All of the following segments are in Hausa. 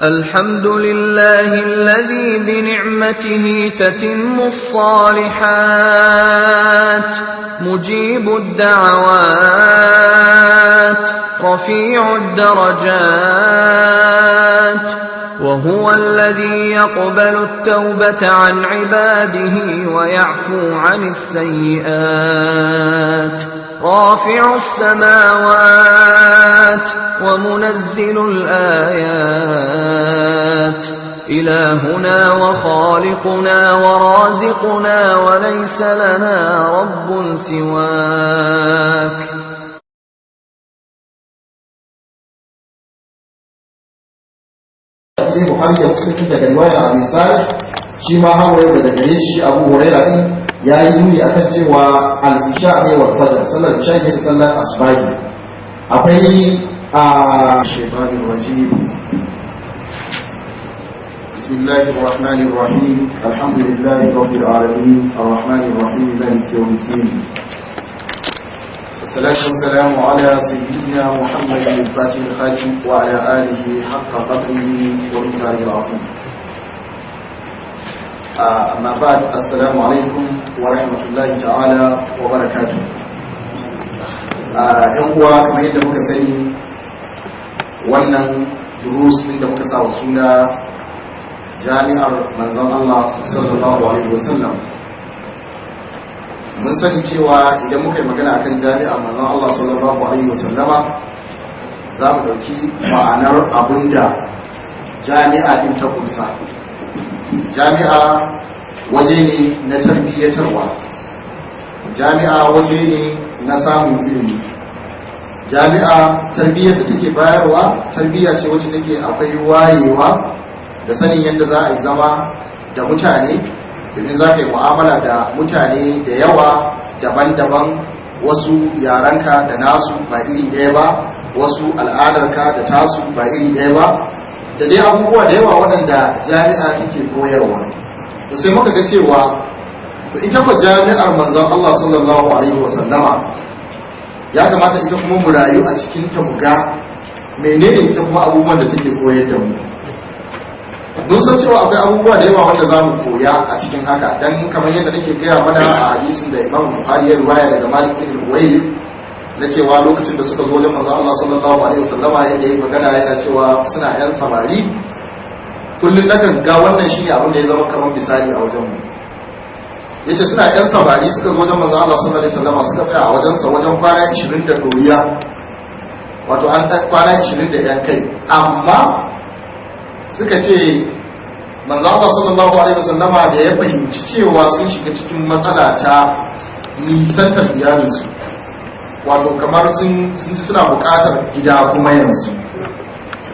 الحمد لله الذي بنعمته تتم الصالحات مجيب الدعوات رفيع الدرجات وهو الذي يقبل التوبة عن عباده ويعفو عن السيئات رافع السماوات ومنزل الآيات إلهنا وخالقنا ورازقنا وليس لنا رب سواك. Sai Bukhari da Muslim tun daga riwaya Abi Salih, shi ma har wayo daga gare shi Abu Huraira din yayi nuni akan cewa al-isha ne wal fajr, sallar isha ne da sallar asbahi. Akwai a shaytanir rajim. Bismillahir rahmanir rahim. Alhamdulillahi rabbil alamin arrahmanir rahim maliki yawmiddin. والصلاة والسلام على سيدنا محمد الفاتح الخاتم وعلى آله حق قدره ومقداره العظيم. أما بعد، السلام عليكم ورحمة الله تعالى وبركاته. ‘Yan uwa, kamar yadda muka sani, wannan durus ɗin da muka sa wa suna jami'ar manzon Allah sallallahu alaihi wasallam, mun sani cewa idan muka yi magana akan jami'ar manzon Allah sallallahu alaihi wasallama, za mu ɗauki ma'anar abinda jami'a din ta kunsa. Jami'a waje ne na tarbiyyatarwa, jami'a waje ne na samun ilimi. Jami'a tarbiyyar da take bayarwa tarbiyya ce wacce take akwai wayewa da sanin yadda za a yi zama da mutane, domin za ka yi mu'amala da mutane da yawa daban-daban, wasu yaranka da nasu ba iri ɗaya ba, wasu al'adarka da tasu ba iri ɗaya ba, da dai abubuwa da yawa waɗanda jami'a take koyarwa. To sai muka ga cewa to ita ko jami'ar manzon Allah sallallahu alaihi wasallama ya kamata ita kuma mu rayu a cikin ta, mu ga menene ita kuma abubuwan da take koyar da mu. Mun san cewa akwai abubuwa da yawa wanda za mu koya a cikin haka, dan kamar yadda nake gaya mana a hadisin da Imam Bukhari ya riwaya daga Malik bin Huwairi, na cewa lokacin da suka zo wajen manzon Allah sallallahu alaihi wasallama, yadda yayi magana yana cewa suna yan samari. Kullun nakan ga wannan shine abin da ya zama kamar misali a wajen mu. Yace suna yan samari suka zo wajen manzon Allah sallallahu alaihi wasallama, suka tsaya a wajen sa wajen kwana 20 da doriya, wato an kwana 20 da yan kai. Amma suka ce manzo Allah sallallahu alaihi wasallama da ya fahimci cewa sun shiga cikin matsala ta nisantar iyalinsu, wato kamar sun ji suna buƙatar gida kuma yanzu,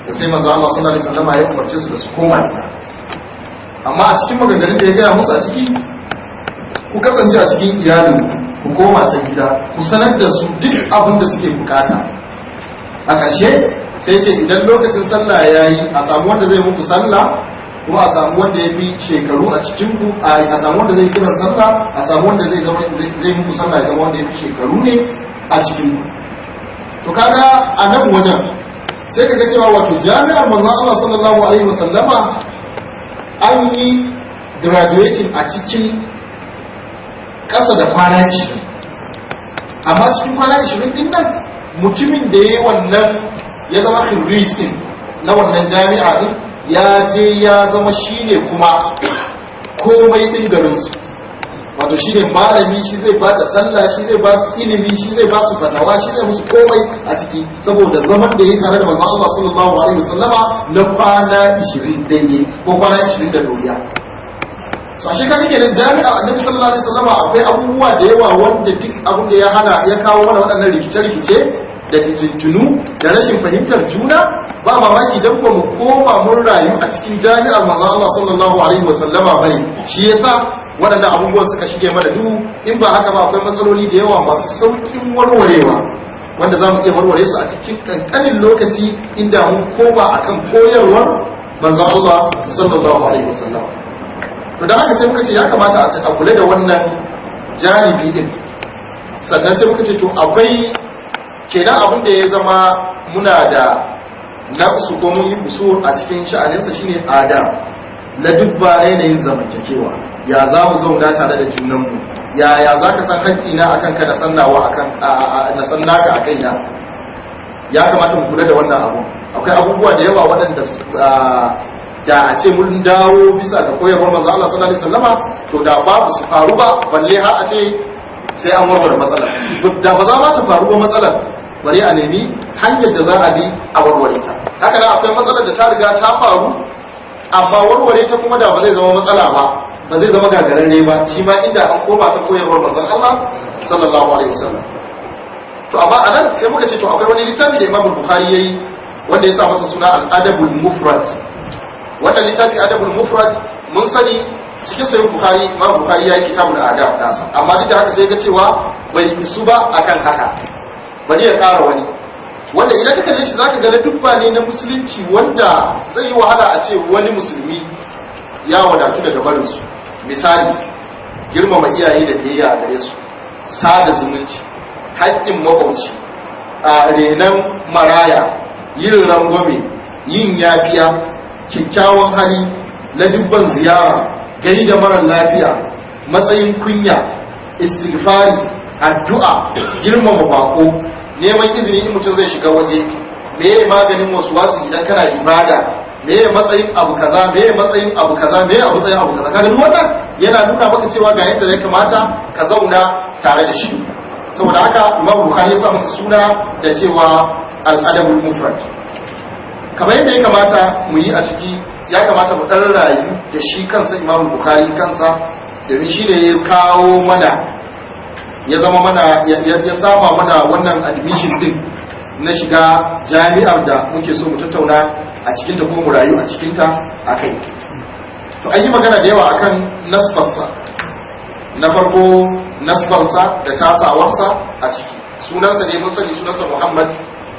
da sai manzo Allah sallallahu alaihi wasallama ya umarce su da su koma gida. Amma a cikin maganganun da ya gaya musu a ciki, ku kasance a cikin iyalin, ku koma can gida, ku sanar da su duk abin da suke bukata. A ƙarshe sai ce idan lokacin sallah ya yi, a samu wanda zai muku sallah, kuma a samu wanda ya fi shekaru a cikin ku, a samu wanda zai kiran sallah, a samu wanda zai zama zai muku sallah, ya zama wanda ya fi shekaru ne a cikin ku. To kaga a nan wajen sai kaga cewa wato jami'ar manzon Allah sallallahu alaihi wasallama an yi graduating a cikin ƙasa da kwana 20. Amma cikin kwana 20 din nan, mutumin da ya yi wannan ya zama khirij din na wannan jami'a din, ya je ya zama shine kuma komai din garinsu, wato shine malami, shi zai ba da sallah, shi zai ba su ilimi, shi zai ba su fatawa, shi zai musu komai a ciki, saboda zaman da ya tare da manzon Allah sallallahu alaihi wasallama na kwana 20 daidai ko kwana 20 da doriya. So ashe kaga kenan jami'ar Annabi sallallahu alaihi wasallama akwai abubuwa da yawa wanda duk abin da ya hana ya kawo mana waɗannan rikice-rikice da fitintunu da rashin fahimtar juna, ba mamaki dan ba mu koma mun rayu a cikin jami'ar manzon Allah sallallahu alaihi wasallama bane, shi yasa waɗannan abubuwan suka shige mana duhu. In ba haka ba, akwai matsaloli da yawa masu saukin warwarewa wanda za mu iya warware su a cikin kankanin lokaci inda mun koma akan koyarwar manzon Allah sallallahu alaihi wasallam. To da haka sai muka ce ya kamata a kula da wannan janibi din. Sannan sai muka ce to akwai kenan abin da ya zama muna da naqsu ko mun yi kusur a cikin sha'aninsa shine adab, na dubba yanayin zamantakewa, ya za mu zauna tare da junanmu, yaya za ka san haƙƙina a kanka na san nawa na san naka a kaina. Ya kamata mu kula da wannan abu. Akwai abubuwa da yawa waɗanda da a ce mun dawo bisa ga koyarwar manzo Allah sallallahu alaihi wasallama, to da babu su faru ba, balle har a ce sai an warware matsalar. Da ba za ma ta faru ba matsalar, bare a nemi hanyar da za a bi a warware ta. Haka nan akwai matsalar da ta riga ta faru, amma warware ta kuma da ba zai zama matsala ba, ba zai zama gagararre ba, shi ma inda an koma ta koyarwar manzon Allah sallallahu alaihi wasallam. To amma anan sai muka ce to akwai wani littafi da Imam Bukhari yayi wanda ya sa masa suna Al-Adabul Mufrad. Wannan littafi Adabul Mufrad mun sani cikin Sahih Bukhari, Imam Bukhari yayi kitabul adab nasa, amma duk da haka sai ga cewa bai isu ba akan haka, bari ya ƙara wani wanda idan ka kalle shi zaka ga dubba ne na musulunci wanda zai yi wahala a ce wani musulmi ya wadatu daga barin su. Misali, girmama iyaye da biyayya a gare su, sada zumunci, haƙƙin maƙwabci, a renon maraya, yin rangwame, yin yafiya, kyakkyawan hali, ladubban ziyara, gani da marar lafiya, matsayin kunya, istighfari, addu'a, girmama bako, neman izini in mutum zai shiga waje, meye maganin wasu idan kana ibada, meye matsayin abu kaza, meye matsayin abu kaza, meye matsayin abu kaza. Kaga duk wannan yana nuna maka cewa ga yadda ya kamata ka zauna tare da shi. Saboda haka Imam Bukhari ya sa masa suna da cewa Al-Adabul Mufrad. Kamar yadda ya kamata mu yi a ciki, ya kamata mu dan rayu da shi kansa Imam Bukhari kansa, domin shi ne ya kawo mana, ya zama mana, ya saba mana wannan admission din na shiga jami'ar da muke so mu tattauna a cikin ta ko mu rayu a cikin ta akai. To an yi magana da yawa akan nasbarsa. Na farko nasbarsa da tasawarsa a ciki. Sunansa ne mun sani, sunansa Muhammad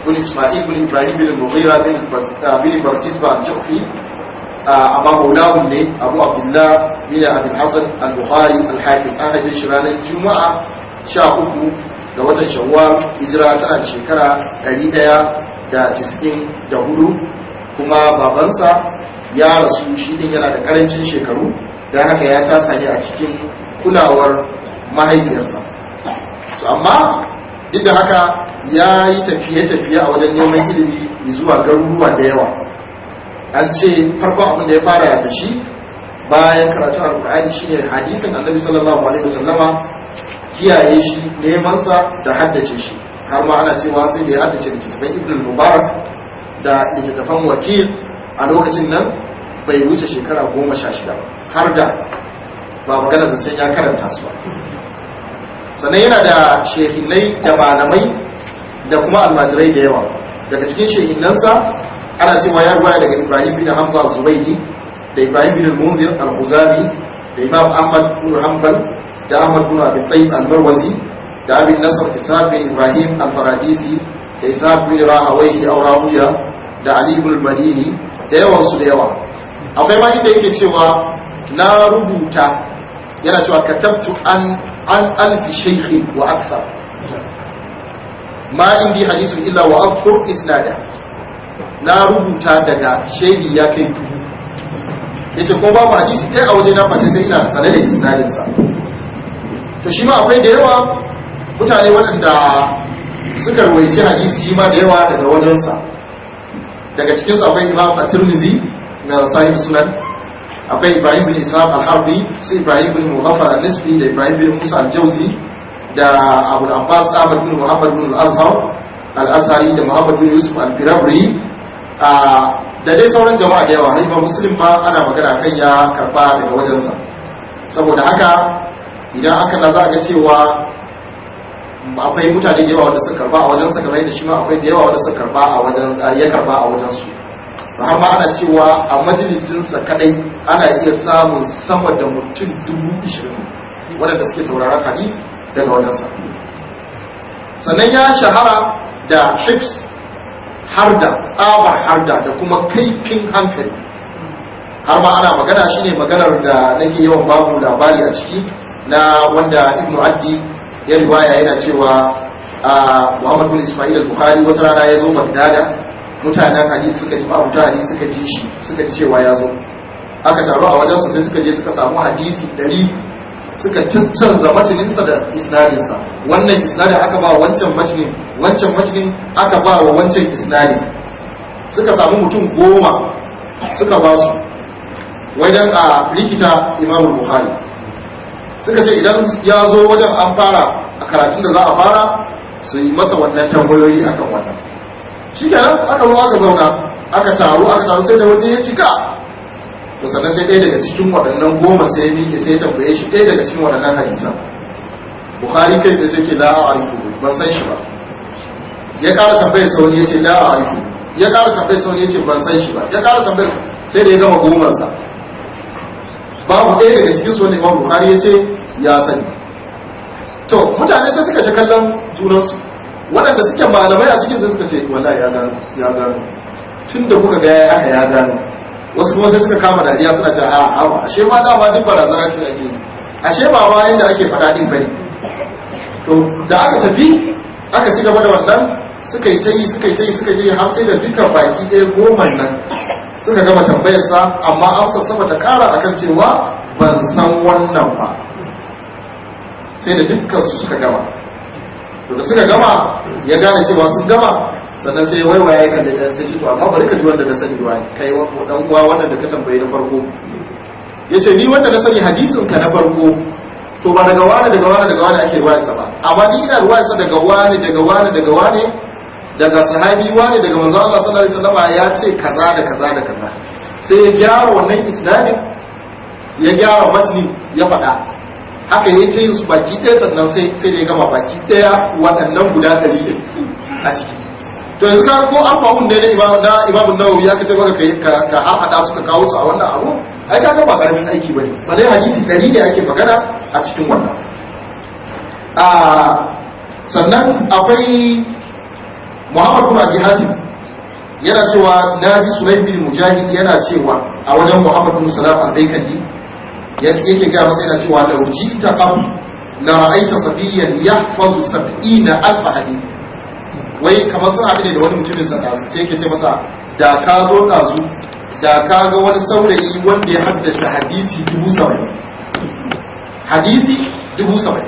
bin Ismail bin Ibrahim bin Mughira bin Bardizba al-Ju'fi, amma maulahun ne Abu Abdullah bin Abdul Hasan al-Bukhari al-Hafiz. An haife shi ranar Juma'a 13 ga watan Shawwal, hijira tana da shekara 194, kuma babansa ya rasu shi din yana da karancin shekaru, don haka ya tasa ne a cikin kulawar mahaifiyarsa. So amma duk da haka ya yi tafiye-tafiye a wajen neman ilimi zuwa garuruwa da yawa. An ce farkon abin da ya fara da shi bayan karatun Alkur'ani shine hadisin Annabi sallallahu alaihi wasallama, kiyaye shi, neman sa da haddace shi. Har ma ana cewa sai da ya haddace littattafan Ibn Mubarak da littattafan Wakil a lokacin nan bai wuce shekara 16 ba, har da ba magana zancen ya karanta su ba. Sannan yana da shehinai da malamai da kuma almajirai da yawa. Daga cikin shehinansa ana cewa ya ruwaya daga Ibrahim bin Hamza Zubaidi, da Ibrahim bin Munzir al-Khuzami, da Imam Ahmad bin Hanbal, da Ahmad bin Abi Tayyib al-Marwazi, da Abi Nasr Ishaq bin Ibrahim al-Faradisi, da Ishaq bin Rahawayhi aw Rawiya, da Ali ibn al-Madini, da yawan su da yawa. Akwai ma inda yake cewa na rubuta, yana cewa katabtu an alfi shaykhin wa akthar, ma indi hadithun illa wa adhkur isnada. Na rubuta daga shehi ya kai 1000, yace ko babu hadisi ɗaya a waje na face sai ina sane da isnadin sa. To shi ma akwai da yawa mutane waɗanda suka ruwaici hadisi shi ma da yawa daga wajensa. Daga cikin su akwai Imam At-Tirmidhi na Sahih Sunan, akwai Ibrahim bin Ishaq Al-Harbi, sai Ibrahim bin Mughaffar Al-Nisbi, da Ibrahim bin Musa Al-Jawzi, da Abu Abbas Ahmad bin Muhammad bin Al-Azhar Al-Azhari, da Muhammad bin Yusuf Al-Firabri, da dai sauran jama'a da yawa. Har Imam Muslim ma ana magana kan ya karba daga wajensa. Saboda haka idan aka na za a ga cewa akwai mutane da yawa wanda suka karba a wajensa, kamar yadda shi ma akwai da yawa wanda suka karba a wajen ya karba a wajen su. Har ma ana cewa a majalisinsa kadai ana iya samun sama da mutum 20,000 waɗanda suke sauraron hadis daga wajensa. Sannan ya shahara da hifs, harda, tsabar harda da kuma kaifin hankali. Har ma ana magana, shine maganar da nake yawan babu labari a ciki, na wanda Ibn Addi ya riwaya, yana cewa Muhammad bin Ismail al-Bukhari wata rana ya zo Bagdada, Mutanen hadisi suka ji, ma'abuta hadisi suka ji shi, suka ji cewa ya zo, aka taru a wajensa, sai suka je suka samu hadisi 100, suka cancanza mataninsa da isnadinsa. Wannan isnadin aka ba wancan matanin, wancan matanin aka ba wa wancan isnadin. Suka samu mutum 10 suka ba su wai dan a rikita Imam Bukhari. Suka ce idan ya zo wajen an fara a karatun da za a fara, su yi masa wannan tambayoyi akan wannan. Shi kenan aka zo aka zauna, aka taru aka taru, sai da waje ya cika. To sannan sai ɗaya daga cikin waɗannan 10 sai ya miƙe, sai ya tambaye shi ɗaya daga cikin waɗannan hadisan. Bukhari kai tsaye sai ce la a'rifu, ban san shi ba. Ya ƙara tambayar sa wani, ya ce la a'rifu. Ya ƙara tambayar sa wani, ya ce ban san shi ba. Ya ƙara tambayar, sai da ya gama 10-sa, babu ɗaya daga cikin su wanda Imam Bukhari ya ce ya sani. To mutane sai suka ta kallon junansu, waɗanda suke malamai a cikin sai suka ce wallahi ya gano, ya gano, tun da kuka ga ya haka ya gano. Wasu kuma sai suka kama dariya suna cewa a a ashe ma dama duk barazana ce ake yi, ashe ba ma yadda ake faɗa din bane. To da aka tafi aka ci gaba da wannan, suka yi ta yi, suka yi ta yi, suka yi ta yi, har sai da dukkan baki ɗaya 10 nan suka gama tambayarsa, amma amsar sama ta ƙara akan cewa ban san wannan ba, sai da dukkan su suka gama. To da suka gama ya gane cewa sun gama, sannan sai waiwaya ya kalli ɗan, sai ce to amma bari ka ji wanda na sani ba, kai dan uwa wannan da ka tambaye na farko. Yace ni wanda na sani hadisin ka na farko, to ba daga wani daga wani daga wani ake ruwayarsa ba, amma ni ina ruwayarsa daga wani daga wani daga wani, daga sahabi wani, daga manzo Allah sallallahu alaihi wasallam ya ce kaza da kaza da kaza. Sai ya gyara wannan isnadin, ya gyara matni, ya faɗa haka ya ce su baki ɗaya. Sannan sai da ya gama baki ɗaya waɗannan guda 100 ɗin a ciki. To yanzu ka ko arba'un ne na Imam Nawawi ya kace maka kai ka haɗa suka kawo su a wannan abu, ai kaga ba karamin aiki bane, balle hadisi 100 ne ake magana a cikin wannan. A sannan akwai Muhammad bin Abi Hatim yana cewa naji Sulaim bin Mujahid yana cewa a wajen Muhammad bin Salam al-Baikandi yake ga masa yana cewa law ji'ta qabl la ra'aita sabiyyan yahfazu 70,000 hadith. Wai kamar sun haɗu ne da wani mutumin sa ɗazu, sai yake ce masa da ka zo ɗazu da ka ga wani saurayi wanda ya haddace hadisi 70,000, hadisi 70,000.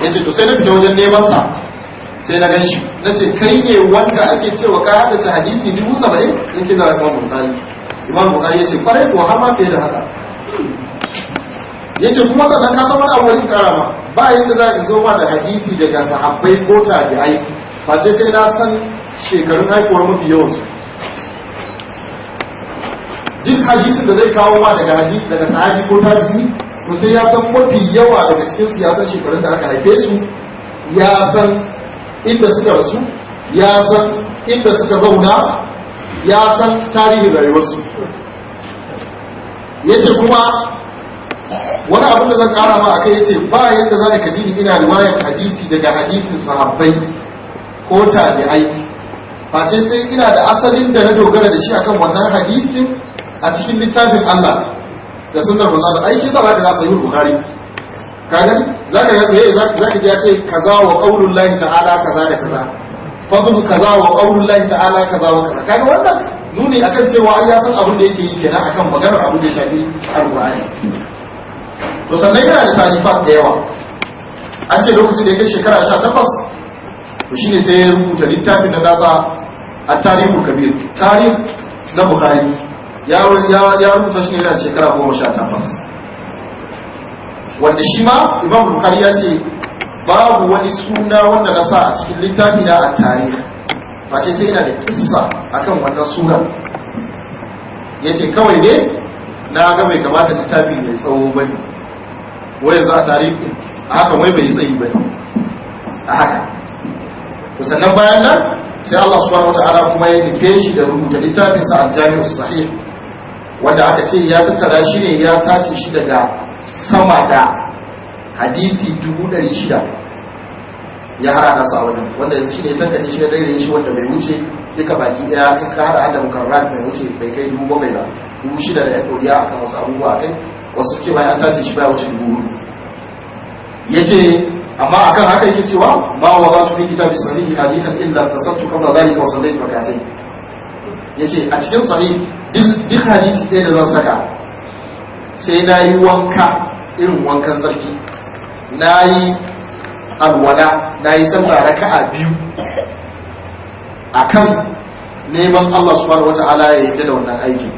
Ya ce to sai na fita wajen neman sa, sai na gan shi, na ce kai ne wanda ake cewa ka haddace hadisi 70,000? Yake da Imam Bukhari. Imam Bukhari ya ce kwarai ko har ma fiye da haka. Ya ce kuma sannan ka san wani abu wani karama, ba yadda za a zo ma da hadisi daga sahabbai ko tabi'ai ba sai na san shekarun haihuwar mafi yawansu. Duk hadisin da zai kawo ma daga hadisi daga sahabi ko tabi'i, to sai ya san mafi yawa daga cikin su, ya san shekarun da aka haife su, ya san inda suka rasu, ya san inda suka zauna, ya san tarihin rayuwarsu. Yace kuma wani abin da zan kara ma akai, yace ba yadda za ka ji ni ina riwayar hadisi daga hadisin sahabbai ko tabi'ai face sai ina da asalin da na dogara da shi akan wannan hadisin a cikin littafin Allah da sunnar manzo Allah. Ai shi yasa zaka ga sahih Bukhari, ka gani zaka ga me zaka ji ya ce kaza wa qaulullahi ta'ala kaza da kaza, fadlu kaza wa qaulullahi ta'ala kaza wa kaza. Kaga wannan nuni akan cewa ai ya san abin da yake yi kenan akan maganar abin da ya shafi alqur'ani. To sannan yana da tarifat da yawa. An ce lokacin da ya kai shekara 18, to shine sai ya rubuta littafin na nasa a tarihu kabir, tarih na Bukhari. Ya rubuta shi ne yana shekara 18, wanda shi ma Imam Bukhari ya ce babu wani suna wanda na sa a cikin littafi na a tarihi face sai yana da kissa akan wannan sunan. Ya ce kawai ne na ga bai kamata littafi mai tsawo ba ne, wai yanzu a tarihi a haka wai bai yi tsayi ba ne a haka. Sannan bayan nan sai Allah subhanahu wataala kuma ya nufe shi da rubuta littafin sa al-Jami'u Sahih, wanda aka ce ya tattara shi ne ya tace shi daga sama da hadisi 600,000 ya hara nasa a wajen, wanda yanzu shi ne tantance shi da dare shi wanda bai wuce duka baki daya in ka hada hada mukarrar bai wuce bai kai 7,000 ba, 6,000 da ya doriya akan wasu abubuwa kai, wasu ce bayan an tace shi baya wuce 4,000. Yace amma akan haka yake cewa ma wadatu fi kitabi sahihi hadithan illa tasattu qabla dhalika wa sallaytu rak'atayn. Yace a cikin sahih duk hadisi ɗaya da zan saka sai na yi wanka irin wankan sarki, na yi alwala, na yi sallah raka'a biyu akan neman Allah subhanahu wata'ala ya yarda da wannan aiki.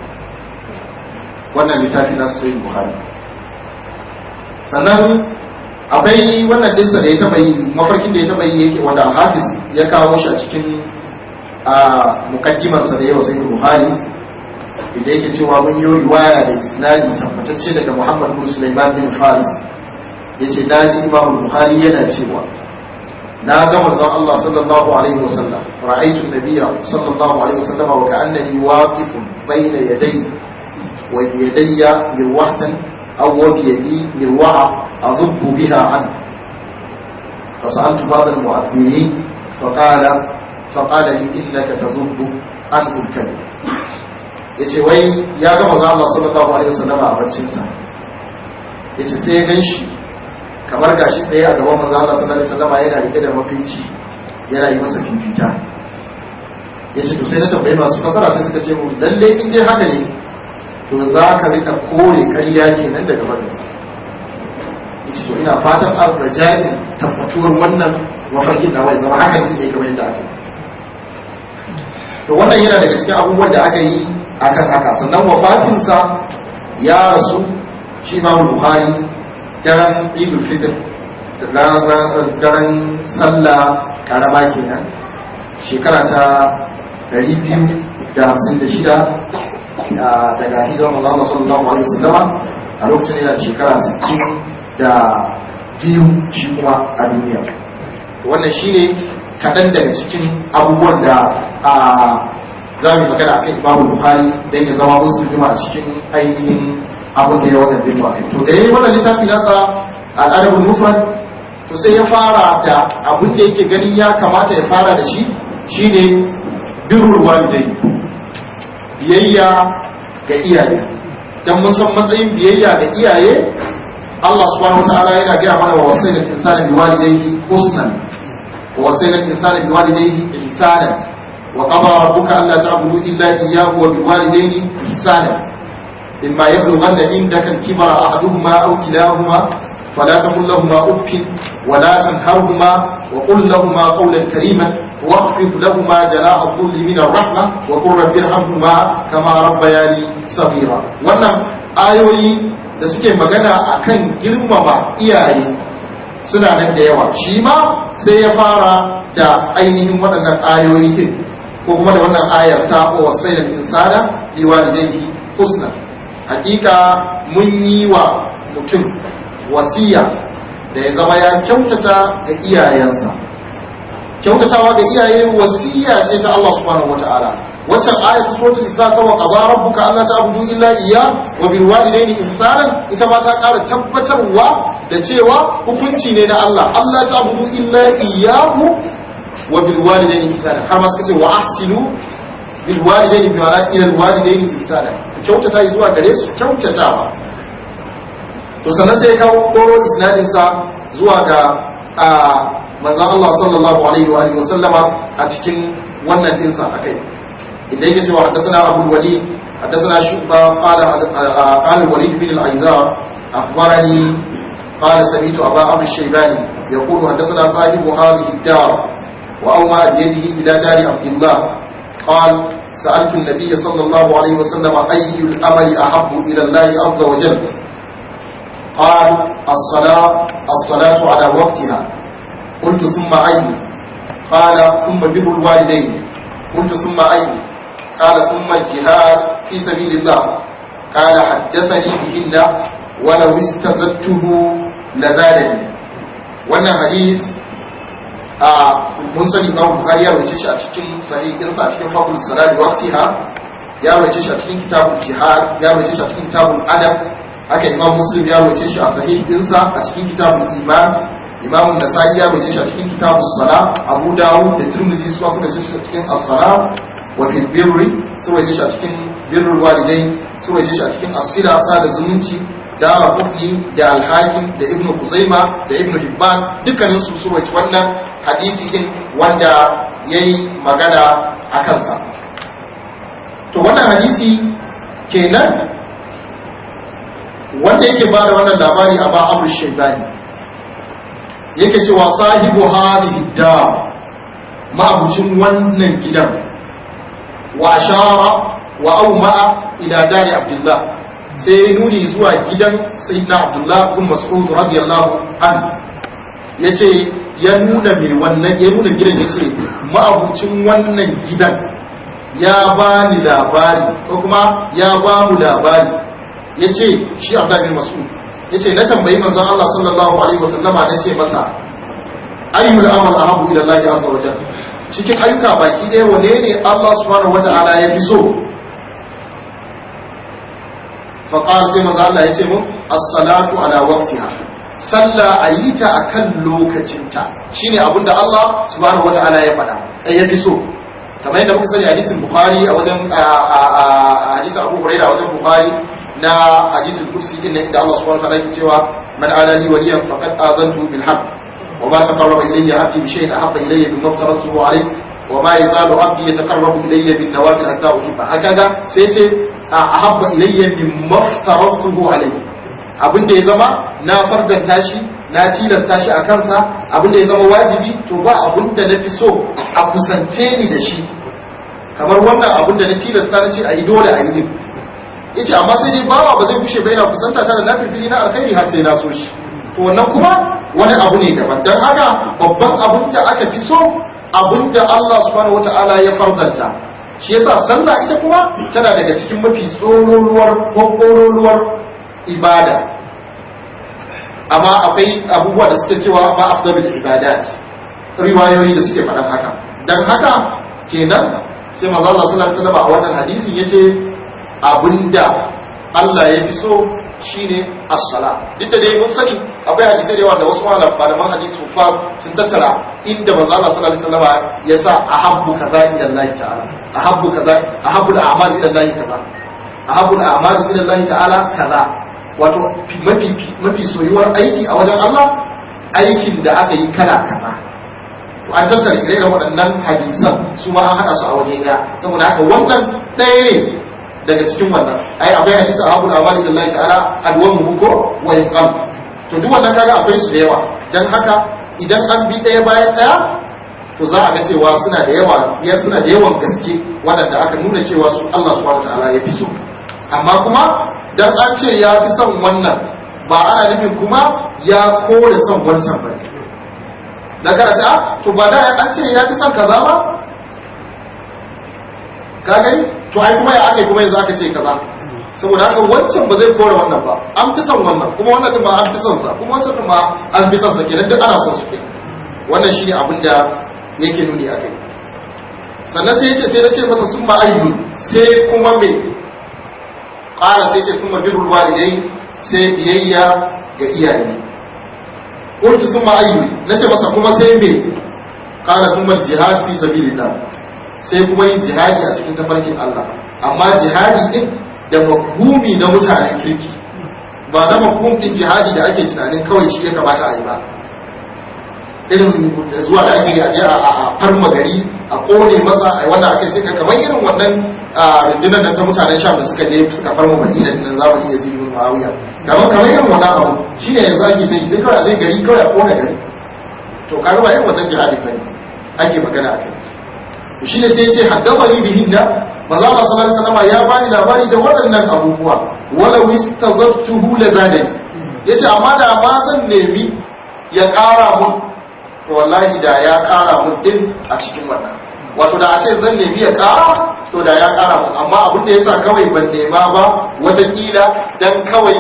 Wannan littafi na Sahih Bukhari. Sannan akwai wannan dinsa da ya taba yi, mafarkin da ya taba yi yake wanda Al-Hafiz ya kawo shi a cikin mukaddimarsa da yau Sahih Bukhari, inda yake cewa mun yi riwaya da isnadi tabbatacce daga Muhammad bin Sulaiman bin Faris, yace naji Imam Bukhari yana cewa na ga manzon Allah sallallahu alaihi wasallam, ra'aytu an-nabiyya sallallahu alaihi wasallam wa ka'annani waqifun bayna yadayhi wa bi yadayya mirwahatan aw wa bi yadi mirwaha azubbu biha an فسألت بعض المؤذنين فقال لي إنك تذب عنه الكذب. Yace wai ya ga manzon Allah sallallahu alaihi wasallam a baccin sa, yace sai ya ganshi kamar gashi tsaye a gaban manzo Allah sallallahu alaihi wasallam yana rike da mafici yana yi masa fifita. Yace to sai na tambayi masu fasara sai suka ce mu lalle in dai haka ne to za ka rika kore ƙarya kenan daga barinsa. Yace to ina fatan arraja'in tabbatuwar wannan mafarkin nawa ya zama hakan din ne kamar yadda aka yi. To wannan yana daga cikin abubuwan da aka yi akan haka. Sannan wafatinsa ya rasu shi Imam Bukhari daren Idul Fitr, daren sallah karama kenan, shekara ta 256 daga hijirar manzon Allah sallallahu alaihi wasallama, a lokacin yana shekara 62 shi kuma a duniya. Wannan shine kaɗan daga cikin abubuwan da za mu magana akan Imam Bukhari don ya zama musulmi a cikin ainihin abin da ya wannan bin kai. To da yayi wannan littafi nasa Al-Adabul Mufrad, to sai ya fara da abin da yake ganin ya kamata ya fara da shi, shine birrul walidai, biyayya ga iyaye. Dan mun san matsayin biyayya ga iyaye. Allah subhanahu wataala yana gaya mana wa wasayna al-insana biwalidayhi husnan wa wasayna al-insana biwalidayhi ihsanan wa qada rabbuka alla ta'budu illa iyyahu wa biwalidayhi ihsanan إما يبلغن عندك الكبر أحدهما أو كلاهما فلا تقل لهما أف ولا تنهرهما وقل لهما قولا كريما واخفض لهما جناح الذل من الرحمة وقل رب ارحمهما كما ربياني صغيرا. Wannan ayoyi da suke magana akan girmama iyaye suna nan da yawa. Shi ma sai ya fara da ainihin waɗannan ayoyi din, ko kuma da wannan ayar ta wasailal insana biwalidayhi husna. Hakika mun yi wa mutum wasiya da ya zama ya kyautata ga iyayensa. Kyautatawa ga iyaye wasiya ce ta Allah subhanahu wata'ala. Waccan aya ta suratul Isra ta wa qadara rabbuka alla ta'budu illa iyya wa bil walidayni ihsanan, ita ma ta ƙara tabbatarwa da cewa hukunci ne na Allah, alla ta'budu illa iyyahu wa bil walidayni ihsanan. Har ma suka ce wa ahsinu bil walidayni bi ma'ana ila al walidayni ihsanan, kyautata zuwa gare su kyautatawa. To sannan sai ya kawo koro isnadin sa zuwa ga manzon Allah sallallahu alaihi wa alihi wasallama a cikin wannan dinsa akai, inda yake cewa haddathana Abu Walid haddathana Shu'ba qala qala Walid bin al-Aizar akhbarani qala sami'tu Aba Amr al-Shaybani yaqulu haddathana sahibu hadhihi ad-dar wa awma bi yadihi ila dari Abdullah qala سألت النبي صلى الله عليه وسلم أي الأمل أحب إلى الله عز وجل قال الصلاة على وقتها قلت ثم أي قال ثم بر الوالدين قلت ثم أي قال ثم الجهاد في سبيل الله قال حدثني بهن ولو استزدته لزادني. wannan hadis mun sani Imam Bukhari ya rawace shi a cikin sahihinsa a cikin Fadlus Salati waqtiha, ya rawace shi a cikin Kitabul Jihad, ya rawace shi a cikin Kitabul Adab, haka Imam Muslim ya rawace shi a sahihinsa a cikin Kitabul Iman, Imam Nasa'i ya rawace shi a cikin Kitabus Salah, Abu Dawud da Tirmidhi su suka rawace shi a cikin As-Salah wa fil Birri, su rawace shi a cikin Birrul Walidain, su rawace shi a cikin As-Sila sada zumunci, Dara Qutni da Al-Hakim da Ibn Khuzaima da Ibn Hibban dukkanin su su rawace wannan hadisi din wanda yayi magana a kansa. To wannan hadisi kenan wanda yake ba da wannan labari a ba Abu Shaybani yake cewa sahibu hadhihi dar, ma'abucin wannan gidan, wa ashara wa awma'a ila dari Abdullah, sai ya nuni zuwa gidan Sayyidina Abdullah bin Mas'ud radiyallahu anhu, yace ya nuna mai wannan, ya nuna gidan, yace ma'abucin wannan gidan ya bani labari ko kuma ya ba mu labari, yace shi Abdullah bin Mas'ud yace na tambayi manzon Allah sallallahu alaihi wasallama, nace masa ayyul amal ahabbu ila Allah azza wa jalla, cikin ayyuka baki ɗaya wane ne Allah subhanahu wata'ala ya fi so? Fa qala, sai manzon Allah yace mu as-salatu ala waqtiha, sallah ayita akan lokacinta, shine abinda Allah subhanahu wata'ala ya faɗa ai ya fi so. Kamar yadda muka sani hadisin Bukhari a wajen hadisin Abu Hurairah a wajen Bukhari na hadisin kursi din nan, inda Allah subhanahu wa ta'ala yake cewa man alani waliyan faqad azantu bil haqq wa ma taqarraba ilayya 'abdi bi shay'in ahabba ilayya mimma aftaratuhu alayhi wa ma yazalu 'abdi yataqarrabu ilayya bin nawafil hatta uhibba. Haka sai ce ahabba ilayya mimma aftaratuhu alayhi, abin da ya zama na fardanta shi, na tilasta shi a kansa, abin da ya zama wajibi, to ba abin da na fi so a kusance ni da shi kamar wannan abin da na tilasta na ce a yi dole a yi din. Yace amma sai dai bawa ba zai gushe ba yana kusanta ta da nafilfili na alkhairi har sai na so shi. To wannan kuma wani abu ne daban. Dan haka babban abun da aka fi so abun da Allah subhanahu wataala ya fardanta, shi yasa sallah ita kuma tana daga cikin mafi tsororuwar kokororuwar ibada. Amma akwai abubuwa da suke cewa ma afdalul ibadat, riwayoyi da suke faɗan haka. Dan haka kenan sai manzo Allah sallallahu alaihi wasallam a wannan hadisin yace abinda Allah ya fi so shine as-sala. Duk da dai mun sani akwai hadisai da yawa da wasu malaman hadisi fas sun tattara inda manzo Allah sallallahu alaihi wasallam ya sa ahabbu kaza ila Allah ta'ala, ahabbu kaza, ahabbu al-a'mal ila Allah kaza, ahabbu al-a'mal ila Allah ta'ala kaza. Wato mafi mafi soyuwar aiki a wajen Allah aikin da aka yi kala kaza. To an tattara ire-iren waɗannan hadisan su ma an haɗa su a waje ɗaya, saboda haka wannan ɗaya ne daga cikin wannan. Ai akwai hadisi abu da amali lillahi ta'ala adwamu ko wa yaqam. To duk wannan kaga akwai su da yawa. Dan haka idan an bi ɗaya bayan ɗaya to za a ga cewa suna da yawa, ya suna da yawan gaske waɗanda aka nuna cewa su Allah subhanahu wataala ya fi so. Amma kuma dan an ce ya fi son wannan ba ana nufin kuma ya kore son wancan ba ne. Dan kada ce a to ba da an ce ya fi son kaza ba, ka gani, to ai kuma ya aka kuma yanzu aka ce kaza. Saboda haka wancan ba zai kore wannan ba, an fi son wannan, kuma wannan din ba an fi son sa, kuma wancan din ma an fi son sa, kenan duk ana son su kenan. Wannan shine abin da yake nuni akai. Sannan sai yace sai na ce masa summa ayyu, sai kuma me qala, sai yace summa birrul walidai, sai biyayya ga iyaye. Qultu summa ayyu, nace masa kuma sai me? Qala summa jihad fi sabilillah, sai kuma yin jihadi a cikin tafarkin Allah. Amma jihadi din da mafhumi na mutanen kirki, ba na mafhum din jihadi da ake tunanin kawai shi ya kamata a yi ba, irin zuwa da ake a je a farma gari a kone masa a wannan akai, sai ka kamar irin wannan rundunar nan ta mutanen Sham da suka je suka farma Madina din zamanin Yazid ibn Muawiya, kamar irin wannan abu shine yanzu ake ta yi, sai kawai a je gari kawai a kone gari. To kaga ba irin wannan jihadi bane ake magana akai. Shi ne sai ce haddathani bihinna, manzo Allah sallallahu alaihi wasallam ya bani labari da waɗannan abubuwa, wala wistazattuhu lazadani, yace amma da ma zan nemi ya ƙara mun, to wallahi da ya ƙara mun din a cikin wannan. Wato da a ce zan nemi ya ƙara, to da ya ƙara mun, amma abin da yasa kawai ban nema ba watakila dan kawai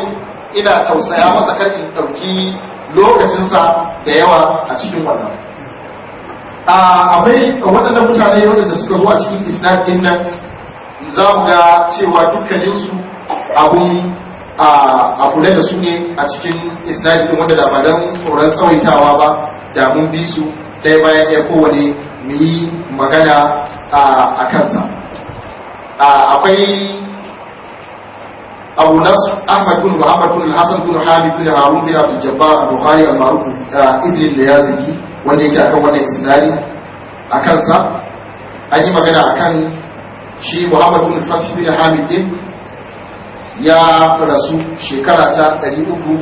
ina tausaya masa kar in ɗauki lokacinsa da yawa a cikin wannan. Akwai waɗannan mutane waɗanda suka zo a cikin isnad ɗin nan, za mu ga cewa dukkaninsu abun a kula da su ne a cikin isnad ɗin, wanda da ba don tsoron tsawaitawa ba da mun bi su ɗaya bayan ɗaya kowane mu yi magana a kansa. Akwai Abu Nasr Ahmad bin Muhammad bin Hassan bin Hamid bin Harun bin Abdul Jabbar al-Bukhari al-Ma'ruf ibn al-Yazidi, wanda yake akan wannan isnadi a kansa an yi magana akan Shi Muhammad bin Fath bin Hamid din ya rasu shekara ta 380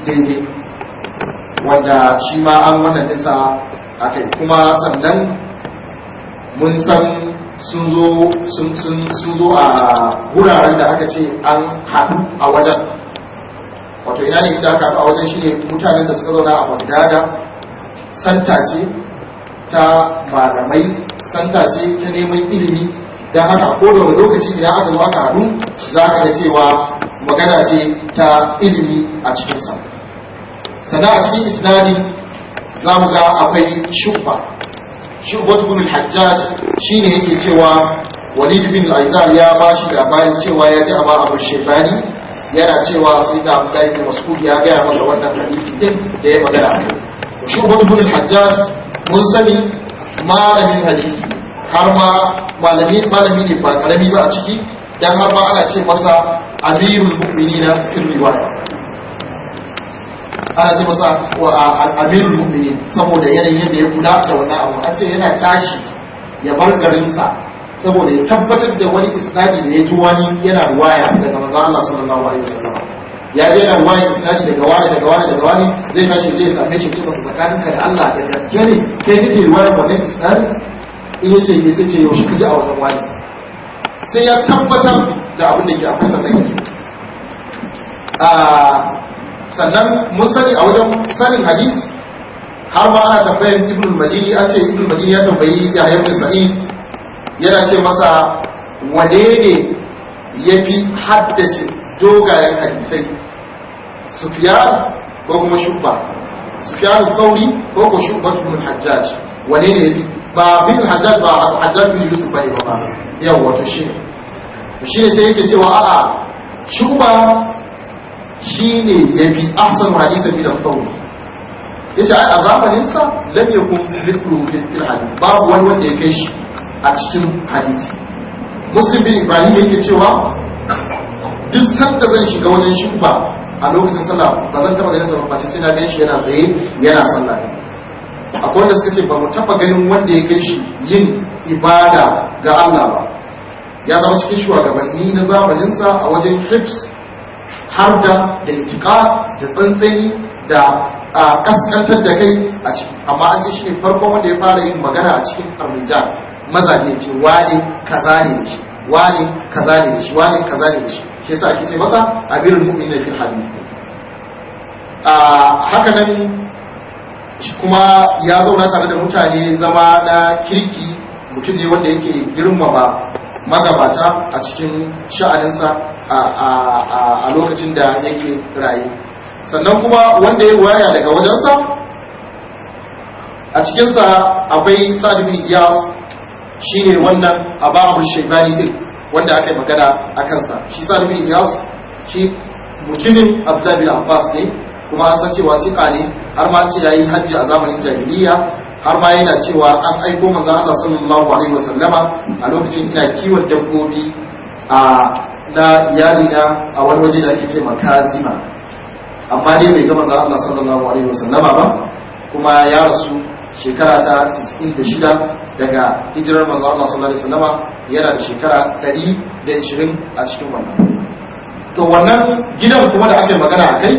daidai, wanda shi ma an wannan dinsa a kai. Kuma sannan mun san sun zo a wuraren da aka ce an haɗu a wajen. Wato ina ne inda aka haɗu a wajen? Shine mutanen da suka zauna a Bagdada. Santa ce ta malamai, santa ce ta neman ilimi. Don haka ko da wani lokaci idan aka zo aka haɗu, za ka ga cewa magana ce ta ilimi a cikinsa. Sannan a cikin isnadi za mu ga akwai Shu'ba, Shu'ba ibn al-Hajjaj. Shine yake cewa Walid bin al-Aizar ya ba shi labarin cewa ya ji Aba Abu Shaybani yana cewa sai da Abdullahi bin Mas'ud ya gaya masa wannan hadisi din da ya magana a kai. Shu'ba ibn al-Hajjaj mun sani malamin hadisi, har ma malami ne ba karami ba a ciki, dan har ma ana ce masa amirul mu'minina fil riwaya, ana ce masa amirul mu'minin saboda yanayin yadda ya kula da wannan abu. An ce yana tashi ya bar garinsa saboda ya tabbatar da wani isnadi da ya ji wani yana ruwaya daga manzon Allah sallallahu alaihi wasallam. Ya je yana ruwaya isnadi daga wani, daga wani, daga wani, zai tashi zai same shi, ce masa, tsakaninka da Allah, da gaske ne kai kake ruwaya wannan isnadi? In yace ne, sai ce, yaushe ka ji a wannan wani? Sai ya tabbatar da abin da ke akwai sannan ya Sannan mun sani a wajen sanin hadis, har ma ana tambayar Ibn Madini, an ce Ibn Madini ya tambayi Yahya ibn Sa'id, yana ce masa, wane ne ya fi haddace dogayen hadisai, Sufyan ko kuma Shu'ba, Sufyan Thauri ko Shu'ba ibn Hajjaj, wane ne ya fi? Ba bin Hajjaj ba, Hajjaj bin Yusuf bane ba. Yawa, to shine sai yake cewa a'a, Shu'ba shine yafi ahsanu hadisan min al-Thawri. Yace ai a zamanin sa lam yakun mithluhu fil hadith, babu wani wanda ya kai shi a cikin hadisi. Muslim bin Ibrahim yake cewa duk sanda zan shiga wajen Shu'ba a lokacin sallah, ba zan taba ganin sa ba face sai na gan shi yana tsaye yana sallah. Akwai wanda suka ce ba mu taba ganin wanda ya kai shi yin ibada ga Allah ba. Ya zama cikin shugabanni na zamaninsa a wajen hifz, har da itiqad da tsantseni da a kaskantar da kai a ciki. Amma an ce shi ne farkon wanda ya fara yin magana a cikin arrijal, mazaje, ce wane kaza ne da shi, wane kaza ne da shi, wane kaza ne da shi. Shi yasa ake ce masa amirul mu'minin fil hadith. A haka nan kuma ya zauna tare da mutane zama na kirki. Mutum ne wanda yake girmama magabata a cikin sha'aninsa a lokacin da yake raye. Sannan kuma wanda ya waya daga wajensa, a cikinsa akwai Sa'ad bin Iyas, shine wannan Aba Abu Shaybani din wanda aka yi magana a kansa. Shi Sa'ad bin Iyas shi mutumin Abdullah bin Abbas ne, kuma an san cewa siƙa ne, har ma ce yayi hajji a zamanin jahiliya. Har ma yana cewa an aiko manzon Allah sallallahu alaihi wasallama a lokacin ina kiwon dabbobi a na iyalina a wani waje da ake ce Makazima, amma dai bai ga manzon Allah sallallahu alaihi wasallama ba. Kuma ya rasu shekara ta 96 daga hijirar manzon Allah sallallahu alaihi wasallama, yana da shekara 120 a cikin wannan. To wannan gidan kuma da aka yi magana a kai,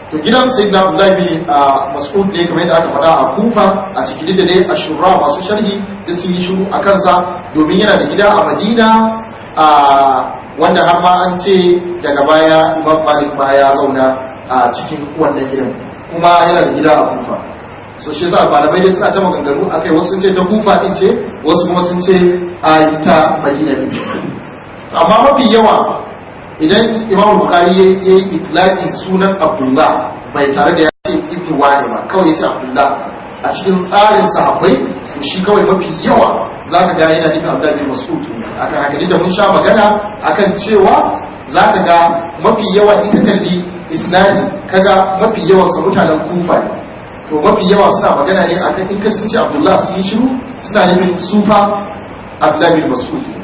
to gidan Sayyidina Abdullahi bin Mas'ud ne, kamar yadda aka faɗa, a Kufa a cikin da dai ashura masu sharhi da sun yi shiru a kansa, domin yana da gida a Madina, a wanda har ma an ce daga baya Imam Malik ma ya zauna a cikin wannan gidan, kuma yana da gida a Kufa. So shi yasa malamai dai suna ta maganganu akai, wasu sun ce ta Kufa din ce, wasu kuma sun ce a ta Madina din. Amma mafi yawa idan Imam Bukhari ya yi itlaqin sunan Abdullah bai tare da ya ce ibnu wani ba, kawai ya ce Abdullah a cikin tsarin sahabbai, to shi kawai mafi yawa zaka ga yana nufin Abdullah bin Mas'ud. Akan haka da mun sha magana akan cewa zaka ga mafi yawa in ka kalli isnadi, kaga mafi yawan sa mutanen Kufa ne, to mafi yawa suna magana ne akan in ka sun ce Abdullah sun yi shiru, suna nufin sufa Abdullah bin Mas'ud.